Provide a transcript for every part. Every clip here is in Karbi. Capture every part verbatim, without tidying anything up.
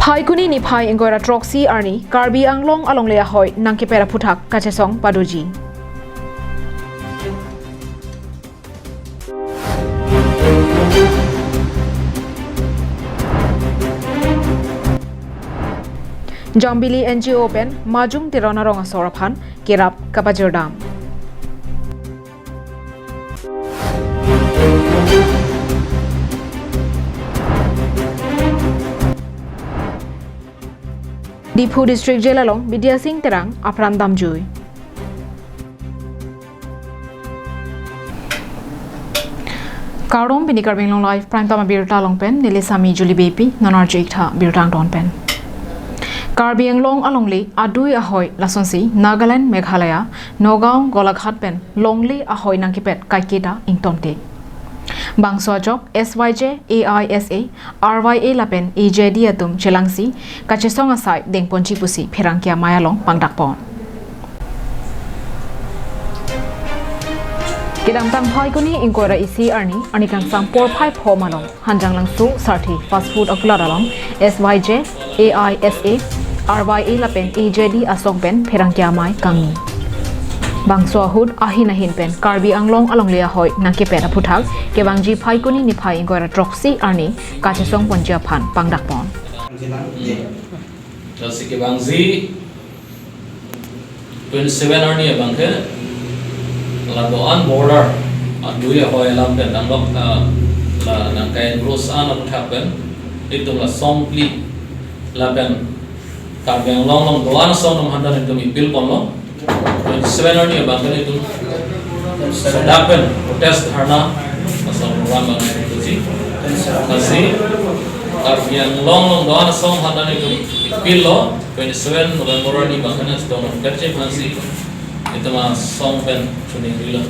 Phaikuni niphai ingkoi ra throksi arni Karbi Anglong alongle ahoi nangkepet aphuthak kachesong padoji. Jambili N G O pen Majung Teron arong asor aphan kerap kapajirdam. Diphu District Jail along Bidya Sing Terang apran damjui. Kardom, pini Karbi Anglong Live Prime Time abirta along pen neli Sami Julie Beypi, non arju iktha birta angton pen. Karbi Anglong alongle adui ahoi lasonsi Nagaland, Meghalaya, Nagaon, Golaghat pen longle ahoi nangkepet kaiketa ingtonte. Bangso ajok S Y J, A I S A, R Y A lapen A J D atum chelangsi kachesong asai dengponji pusi pherangke amei along pangdakpon. Kedamtang Phaikuni ingkoi ra isi arni, arni kangsam porphai pho malom, Hanjanglangso Sarthe Fast Food Outlet along S Y J, A I S A, R Y A lapen A J D asong pen pherangke amei kangni. Bangso ahut ahin ahin pen Karbi Anglong alongle ahoi nangkepet aphuthak kevangji Phaikuni niphai ingkoi ra throksi arni kachesongponji aphan pangdakpon. Lasi kevangji twenty-seven arni abangke la do-an border adui ahoi alam pen nanglok, ah, la nangkai engross an aphuthak pen itum la song phli lapen Karbi Anglong along do-an asong atum aphan ta itum ipil ponlo. Twenty-seven arni abangke itum sodak pen protest dharna asong program abang itum tuji. Lasi Karbi Anglong along do-an asong aphan ta itum ipillo. Twenty-seven November arni abangke nangchetong kerche aphansi itum asong pen chuning rilo.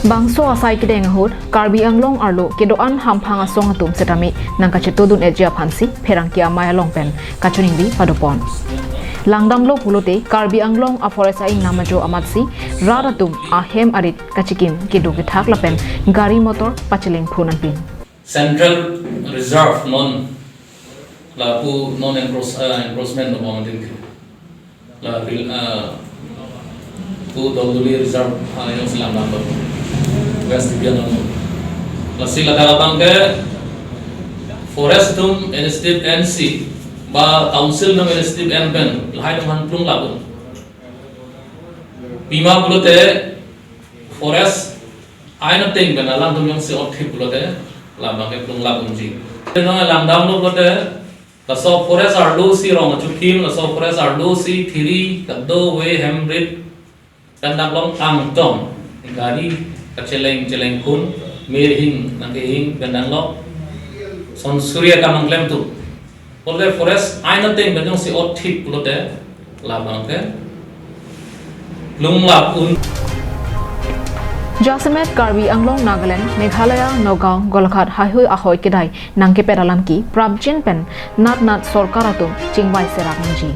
Bangso asai kedeng ahut Karbi Anglong arlo kedo-an hamphang asong atum setame nangkachetodun-eji aphansi pherangke amei along pen kachiningri padopon. Langdamlo pulote Karbi Anglong a-forest a-ingnam ajo amatsi rat atum ahem arit kachikim kedo kethak lapen gari motor pacheleng phun anpin. Central Reserve non lapu non encroach, eh, encroachment no pamatin ke. La bil, eh, pu Dolduli Reserve, ah, yang selam dapat West Dibian namun. Lasi ladak abangke forest atum initiative ensi ba council atum initiative en pen lahai atum aphan plung lapun. Pima pulote forest ain ateng pen alangtum jongsi otthip pulote labangke plung lapunji. Teno langdamlo pulote laso forest arlo si rong achukim, laso forest arlo si thiri, kadokave, hemrit pen nanglok angtong, gari kacheleng cheleng phun, mir hing nangkehing pen nanglok son suri akam nangklem atum. Pulote forest ain ateng pen jongsi otthip pulote labangke plung lapun. Jasemet Karbi Anglong, Nagaland, Meghalaya, Nagaon, Golaghat haihui ahoi kedai nangkepet alam ke prapjin pen nat nat sorkar atum chingvai serap nangji.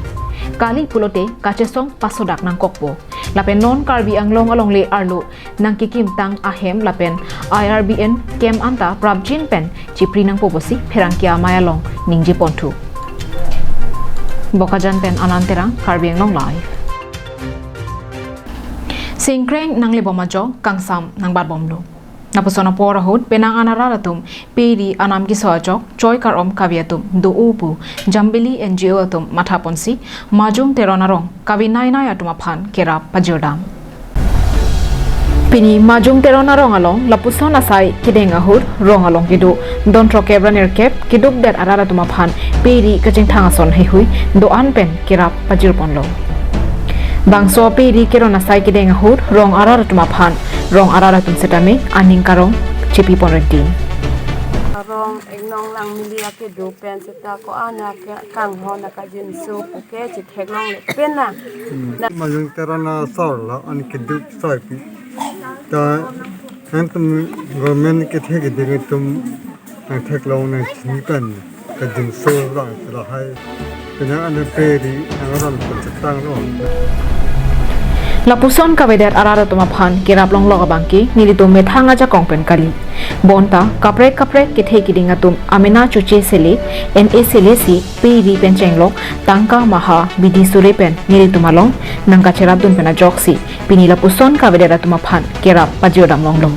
Kali pulote kachesong pasodak nangkokpo. Lapen non Karbi Anglong alongle arlo nangkekimtang ahem lapen I R B N camp anta prapjin pen chipri nangpo pusi pherangke amei along ningjeponthu. Bokajan pen Anand Terang, Karbi Anglong Live. Singkreng nanglebom ajok kangsam nangbatbomlo. Lapuson apor ahut penang an arat atum peri anam keso ajok choi kar-om kave atum do-o pu Jambili N G O atum mathaponsi Majung Teron arong kave nai nai atum aphan kerap pajirdam. Pini Majung Teron arong along lapuson asai kedeng ahut rong along kedo don throkkep ra nerkep keduk det arat atum aphan peri kachingthang ason haihui do-an pen kerap pajirponlo. Bangso peri keron asai kedeng ahut rong arat atum aphan rong arat atum setame aning karong chepipon renti. Arong Eknong Langmili akedo pen seta ko-an akanghon akajinso puke chetheklongle pen na. Hmm. Na Majung Teron asor lo an keduk soi pi. Ta nangtum government kethe keding atum nangtheklong nangchini pen kajinso lang lahai. Kena anu peri nangaron pen chetang lo. Lapuson kavedet arat atum aphan kerap longlok abangke nelitum methang ajakong pen kali. Bonta kaprek kaprek kethe kiding atum amena choche sele, N A sele si pe ri pen chenglok, tangka maha bidi sure pen nelitum along nangkacherapdun pen ajoksi pini lapuson kavedet atum aphan kerap pajir dam longlo.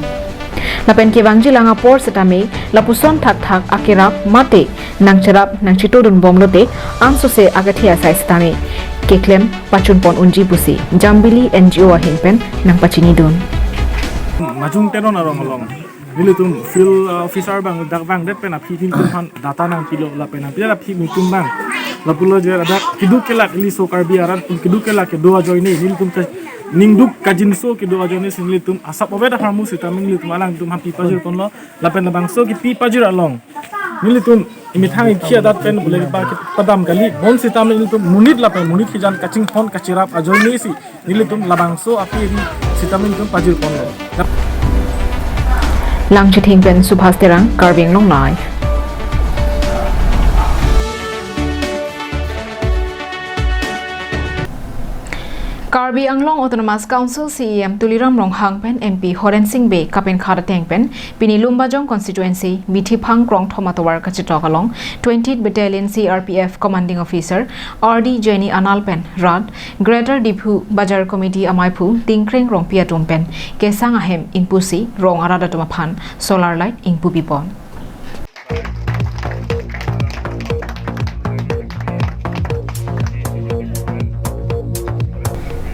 Lapen kevangjilang apor setame lapuson thakthak akerap mate nangcherap nangchitodun bomlote angsose akethe asai setame keklem pachun pon unji pusi Jambili N G O ahin pen nangpachinidun. Majung Teron arong along nelitum field, uh, officer abang dak abang det pen aphi nelitum aphan data nangpilo lapen aphi aphi nelitum abang lapulo je ada keduk kelak ili so Karbi arat atum keduk kelak kedo ajoine nelitum ke ningduk kajinso kedo ajoine si nelitum asap obe da harmu setame nelitum alangtum aphi pajir ponlo lapen labangso kipi pajir along nelitum imethang ikhi adat pen bule pa padam kali bon setame nelitum monit lapen monit hijan kachinghon kachirap ajoine si nelitum labangso aphi ri setame nelitum pajir ponlo. Langchithing pen Subhas Terang, Karbi Anglong Live. Karbi Anglong Autonomous Council C E M Tuliram Ronghang pen M P Horen Sing Bey kapenkhat ateng pen pini Lumbajong constituency Bithiphang Krongthom atovar kachetok along twentieth Battalion C R P F Commanding Officer R D Jenny Anal pen rat Greater Diphu Bajar Committee amaiphu Tingkreng Rongpi atum pen kesang ahem ingpusi rong arat atum aphan solar light ingpu pipon.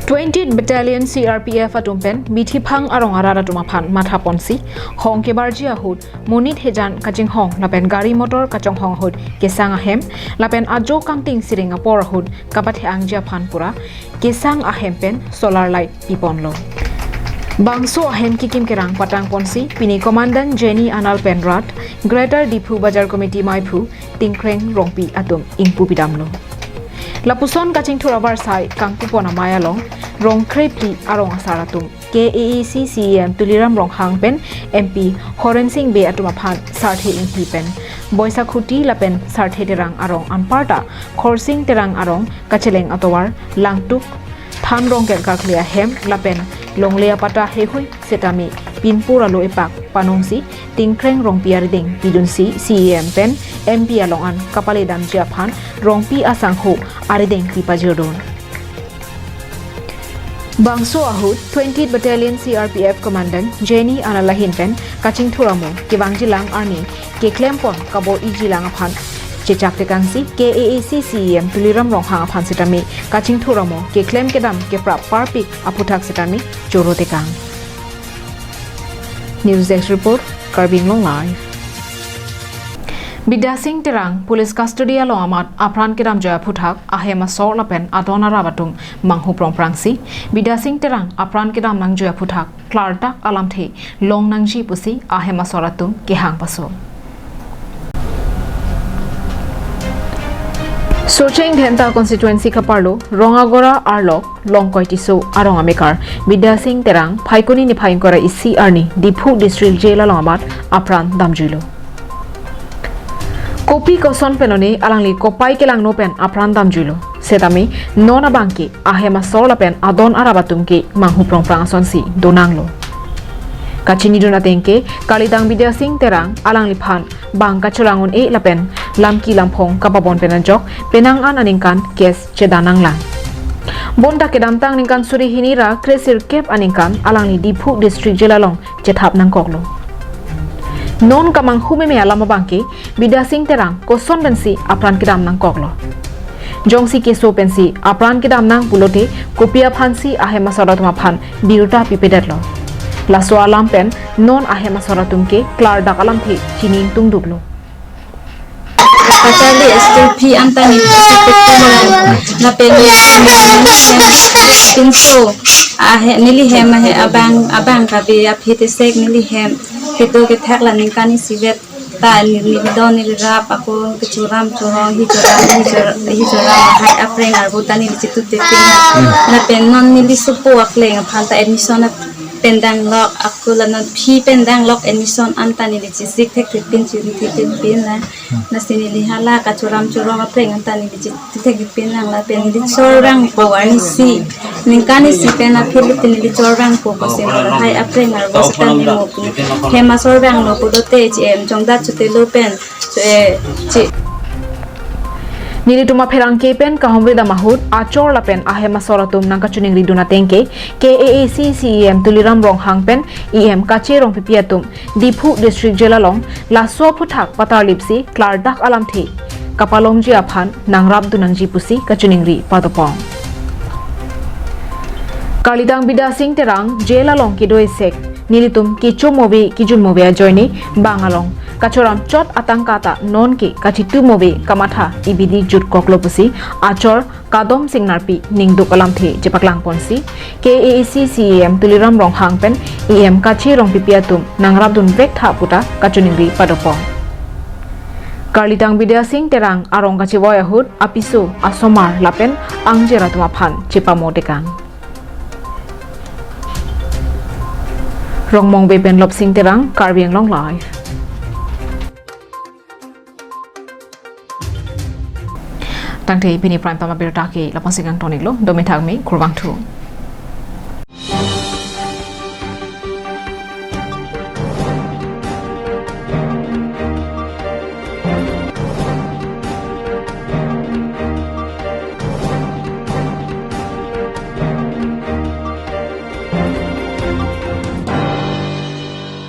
Twentieth Battalion C R P F atum pen Bithiphang arong arat atum aphan mathaponsi hong kebarji ahut monit hejan kachinghong lapen gari motor kachonghong ahut kesang ahem lapen ajo kangting siring apor ahut kapathe-angji aphan pura kesang ahem pen solar light piponlo. Bangso ahem kikim kerang patangponsi pini Commandant Jenny Anal pen rat Greater Diphu Bajar Committee maiphu Tingkreng Rongpi atum ingpu pidamlo. Lapuson kachingthur avarsai kangpupon amei along rong krephli arong asar atum K A A C C E M Tuliram Ronghang pen M P Horen Sing Bey atum aphan sarthe inghi pen Boisakhuti lapen Sarthe Terang arong anparta Khorsing Terang arong Kacheleng atovar Langtuk Thanrong Kelkarkle ahem lapen longle apatta heihui setame pinpur alo epak panongsi Tingkreng Rongpi arideng pidunsi C E M pen M P along an kapale damji aphan Rongpi asangho arideng pipajirdun. Bangso ahut twentieth Battalion C R P F Commandant Jenny Anal ahin pen kachingthur amo kevangjilang arni keklempon kabor-ijilang aphan chechak tekangsi K A A C C E M Tuliram Ronghang aphan setame kachingthur amo keklem kedam keprap parpik aphuthak setame choro tekang. News Desk Report, Karbi Anglong Live. Bidya Sing Terang police custody along amat apran kedamjoi aphuthak ahem asor lapen adon arap atum manghu prongprangsi Bidya Sing Terang apran kedam nangjoi aphuthak klardak alamthe long nangji pusi ahem asor atum kehang paso. Socheng Dhenta constituency kaparlo Rongagora arlok Longkoi Tisso arong amekar Bidya Sing Terang Phaikuni niphai ingkoi ra isi arni Diphu District Jail along amat apran damjuilo. Kopi koson penone alangli kopai kelangno pen apran damjuilo. Setame non abangke ahem asor lapen adon arap atum ke manghu prongprang asonsi donanglo. Kachinidun atengke kalitang Bidya Sing Terang alangliphan bang kacholang un-e lapen lamki lamphong kapabon pen ajok penang an aningkan case chedan nanglang. Bonta kedamtang ningkan suri hini ra kresirkep aningkan alangli Diphu District Jail along chethap nangkoklo. Non kamanghu meme alam abangke Bidya Sing Terang koson pensi apran kedam nangkoklo. Jongsi keso pensi apran kedam nang pulote kopi aphansi ahem asor atum aphan birta pipedetlo. Laso alam pen non ahem asor atum ke klardak alamthe chini ingtungduklo. Kachali S T P anta ni P C P lapen pinso ahe neli hem ahe abang abang kabi aphi tesek neli hem kedo kethak la ningkan isivet ta neli don neli rap ako kechoram chorong hi choram hi chor- hi choram hai apreng arbu ta neli chitu te pin lapen non neli supo akleng aphan ta admission ap- Pendang lok, aku lanon phi pendang lok admission anta neli chesik thekthepin, chiri thekthepin la. Lasi neli hala kachoram chorong apreng anta neli chesik thekthepin lang lapen neli chorong po arnisi. Ningkan isi pen aphi lapen neli chorong po pusi mo lahai apreng arvo setame mo pu. Hem asor vanglo pulote H M chongdat chotelo pen so e chi. Nelitum apherangke pen kahumri dam ahut achor lapen ahem asor atum nangkachoningri dun ateng ke K A A C C E M Tuliram Ronghang pen E M Kache Rongpipi atum Diphu District Jail along laso aphuthak patarlipsi klardak alamthe kapalongji aphan nangrap dun nangji pusi kachoningri padopon. Karlitang Bidya Sing Terang jail along kedo esek nelitum kecho move kejun move ajoine bang along kachoram chot atangka ta nonke kachitu move kamatha ibidi jutkoklo pusi achor Kadom Sing Narpi ningduk alamthe chepaklang ponsi K A A C C E M Tuliram Ronghang pen E M Kache Rongpipi atum nangrap dun vek tha puta kachoningri padopon. Karlitang Bidya Sing Terang arong kachevoi ahut apiso asomar lapen angjir atum aphan chepamo tekang. Rongmongve pen Lopsing Terang, Karbi Anglong Live. Tangte pini prime time abirta ke lapu-an si kangton-iklo, domin thakmi, kurvangthu.